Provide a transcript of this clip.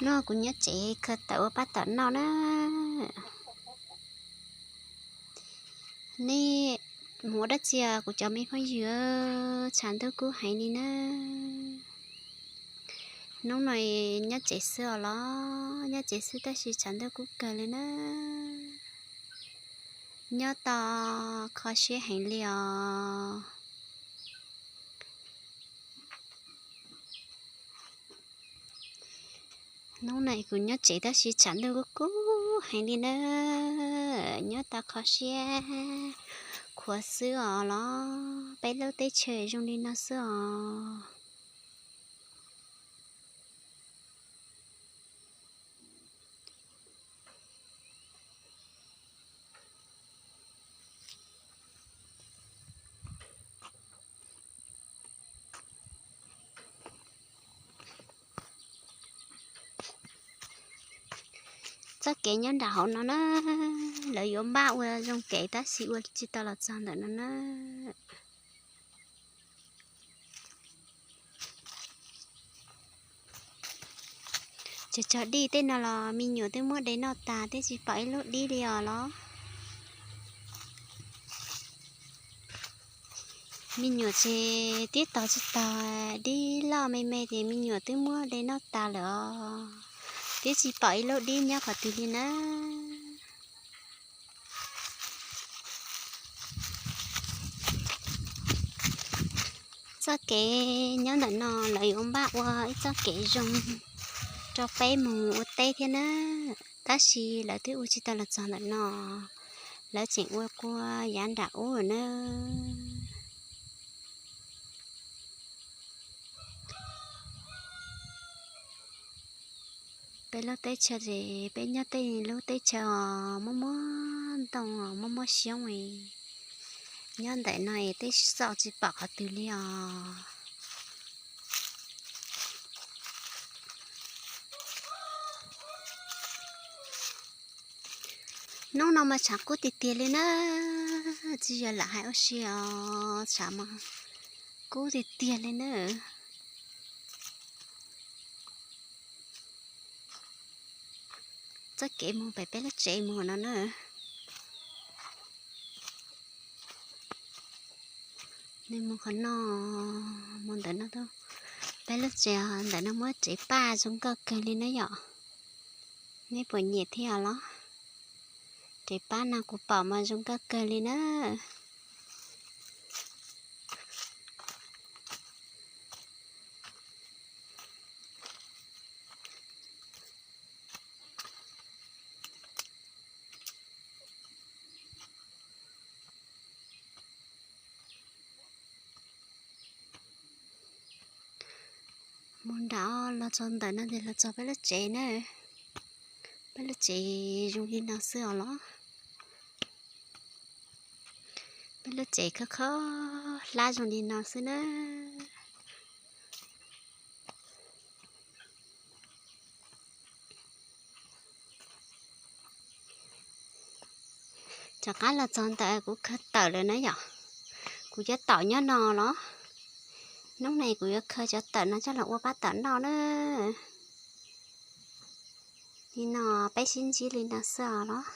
No kuv nyob tsev khaws tawm ua pab tawm noj na. Nej mus ua dab tsi os kuv cov me phooj ywg, tshav ntuj kub heev li na. Hnub no nyob tsev xwb os los, nyob tsev xwb tab sis tshav ntuj kub kawg li na. Nyob tau kho siab heev li os. Hnub no kuv nyob tsev tab sis tshav ntuj kub kub heev li na. Nyob tau kho siab khuav xwb os los, peb lub teb chaws zoo li no xwb os. Txoj kev nyob nram hauv no na, lawv yuav npaj ua zoo kev tab sis ua tsis tau los txog ntawm no na. Tsuas tsog dib tej no los me nyuam twb muab de noj tas twb tsis pom ib lub dib li os los. Me nyuam ces twb tos tsis tau dib loj me me ces me nyuam twb muab de noj tas lawm os. Twb tsis pom ib lub dib nyob qhov twg li na. Txoj kev nyob ntawm no lawv yuav npaj ua ib txoj kev zoo rau peb mus ua teb thiab na, tab sis lawv twb ua tsis tau los txog ntawm no, lawv tseem ua kua yav nram ub na. Peb lub teb chaws ces peb nyob tej lub teb chaws muaj muaj ntoo muaj muaj xyoob, nyob ntawm no twb xauj tsis pom qhov twg li os. Hnub no mas tshav kub tiag tiag li na, tsis yog lam hais ua si os, tshav mas kub tiag tiag li na. Txoj kev mus pem peb lub tsev mus no na. Nej mus qhov no, mus ntawm no, peb lub tsev ntawm no muab tsev paj zoo nkauj kawg li na yom. Nej puas nyiam thiab los? Tsev paj no kuv pom mas zoo nkauj kawg li na. Mus nram los txog ntawm no ces los txog peb lub tsev na. Peb lub tsev zoo li no xwb os los. Peb lub tsev khob khob hlab zoo li no xwb na. Rov qab los txog ntawm kuv khaws tawm lawm na yom. Kuv cov taum nyob no los. Hnub no kuv yuav khaws cov tawm no coj los ua pab tawm noj na. Li no peb sib ntsib li no xwb os los.